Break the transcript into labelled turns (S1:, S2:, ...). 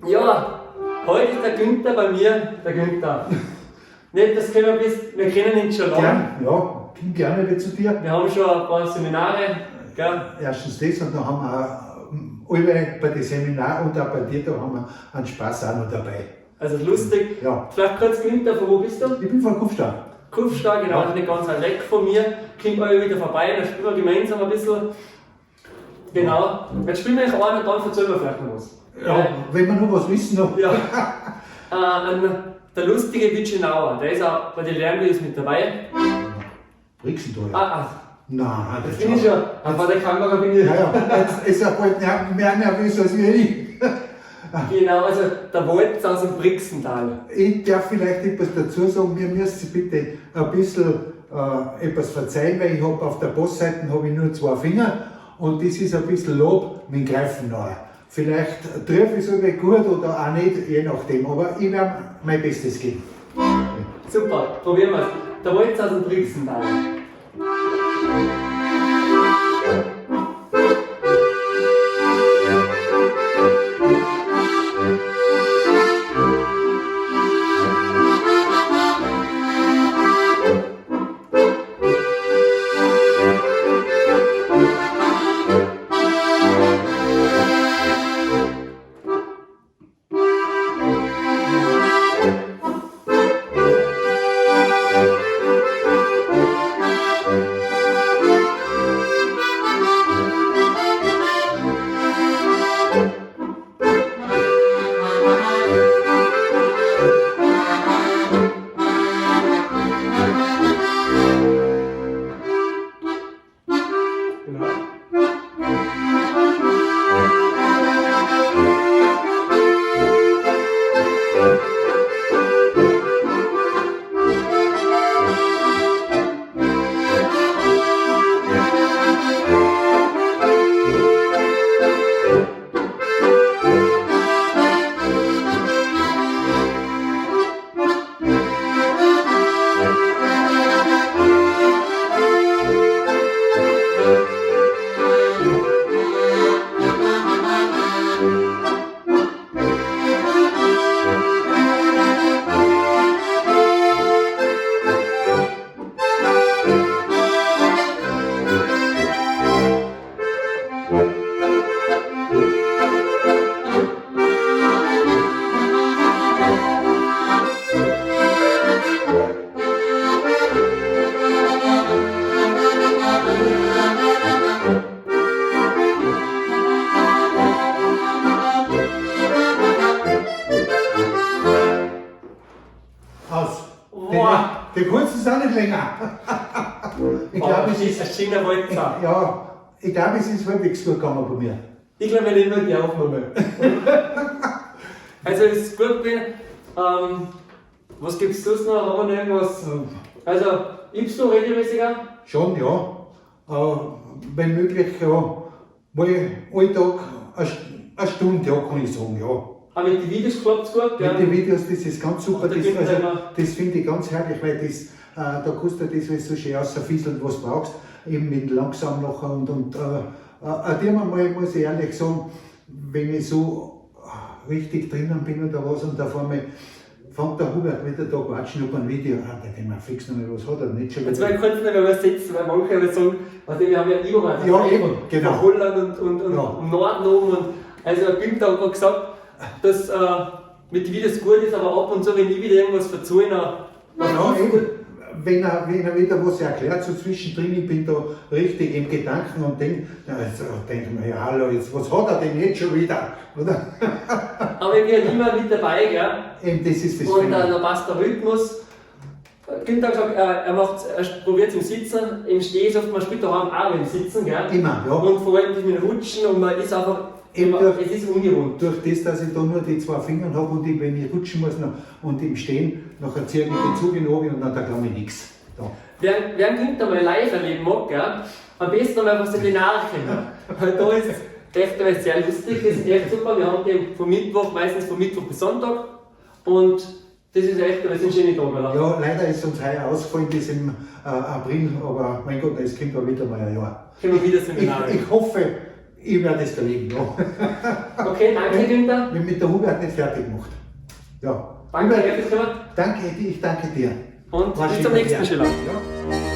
S1: Ja, heute ist der Günther bei mir, der Günther. Nicht, dass du gekommen bist, wir kennen ihn schon lange.
S2: Gern, ja, komm gerne wieder zu dir.
S1: Wir haben schon ein paar Seminare, gell?
S2: Erstens das und dann haben wir auch alle bei den Seminaren und auch bei dir, da haben wir einen Spaß auch noch dabei.
S1: Also lustig.
S2: Ja.
S1: Vielleicht kurz, Günther, von wo bist du?
S2: Ich bin von Kufstein.
S1: Kufstein, genau, also nicht ganz weit weg von mir. Kommt euch wieder vorbei, dann spielen wir gemeinsam ein bisschen. Genau. Jetzt spielen wir eigentlich einen und dann erzählen wir vielleicht noch was.
S2: Ja, wenn wir noch was wissen noch.
S1: Ja. Der lustige Witschenauer, der ist auch bei den Lernvideos mit dabei.
S2: Brixental.
S1: Ah, ah.
S2: Nein,
S1: das bin ich schon. Vor der Kamera bin ich.
S2: Ja, ja. Jetzt ist er bald mehr nervös als ich.
S1: Genau, also der Walz aus dem Brixental.
S2: Ich darf vielleicht etwas dazu sagen, mir müsst ihr bitte ein bisschen etwas verzeihen, weil ich hab auf der Bassseite hab ich nur 2 Finger und das ist ein bisschen Lob mit dem Greifen nachher. Vielleicht treffe ich es aber gut oder auch nicht, je nachdem, aber ich werde mein Bestes geben.
S1: Super, probieren wir's. Der Walz aus dem Brixental.
S2: Aus. Die kurzen sind nicht länger. Ich glaube, es ist
S1: ein schöner Walzer.
S2: Ja, ich glaube, es ist halbwegs gut gegangen bei mir.
S1: Ich glaube, wir nehmen die Aufnahme. Also, es ist gut gewesen. Was gibt's sonst noch? Haben wir noch irgendwas? Also, übst du regelmäßiger?
S2: Schon, ja. Wenn möglich, ja. Mal alle Tag eine Stunde, ja, kann ich sagen, ja.
S1: Aber mit den Videos klappt's gut, gell?
S2: Mit den Videos, das ist ganz super.
S1: Und da
S2: Das,
S1: gibt's
S2: also,
S1: immer
S2: das finde ich ganz herrlich, weil da kannst du das alles so schön rausfieseln, was du brauchst. Eben mit langsam nachher und dem einmal muss ich ehrlich sagen, wenn ich so richtig drinnen bin oder was und auf einmal fängt der Hubert wieder da quatschen über ein Video an, da denke ich mir fix noch mal, was hat er nicht schon
S1: Jetzt
S2: wieder?
S1: mal kurz noch übersetzen, weil manche immer sagen, weißt du, wir haben ja überall
S2: Ja, eben, genau.
S1: Von Holland und
S2: Ja.
S1: im Norden oben und also Günther hat gerade gesagt, dass mit den Videos gut ist, aber ab und zu, wenn ich wieder irgendwas verzögere, dann
S2: Ja, eben. Wenn er wieder was erklärt, so zwischendrin, ich bin da richtig im Gedanken und denk, na, also, denk ich mir, ja, hallo, jetzt, was hat er denn jetzt schon wieder? Oder?
S1: Aber ich bin halt immer mit dabei, gell?
S2: Eben, das ist das
S1: Und
S2: Schöne.
S1: dann passt der Rhythmus. Günther hat gesagt, er probiert es im Sitzen, im Stehen, oft, man spielt daheim auch im Sitzen, gell?
S2: Immer, ja.
S1: Und vor allem mit dem Rutschen und man ist einfach,
S2: Eben
S1: immer,
S2: durch
S1: es ist ungewohnt.
S2: Durch das, dass ich da nur die 2 Finger hab und ich, wenn ich rutschen muss noch, und im Stehen, nachher ziehe ich den Zug in den Obi und dann da glaube ich nichts. Da.
S1: Wer Günther mal live erleben mag, gell? Am besten einmal auf Seminare kommen. Weil da ist echt einmal sehr lustig, das ist echt super. Wir haben den von Mittwoch, meistens von Mittwoch bis Sonntag. Und das ist echt, das sind schöne Tage, oder?
S2: Ja, leider ist uns heuer ausgefallen bis im April, aber mein Gott, es kommt ja wieder mal ein Jahr.
S1: Können wir wieder Seminare.
S2: Ich hoffe, Ich werde es erleben, ja.
S1: Okay, danke Günther.
S2: Wenn mit der Hubert nicht fertig gemacht. Ja.
S1: Danke, herzlich
S2: Danke, ich danke dir.
S1: Und
S2: War
S1: bis
S2: schön
S1: zum
S2: mit
S1: nächsten
S2: dir.
S1: Mal.
S2: Ja.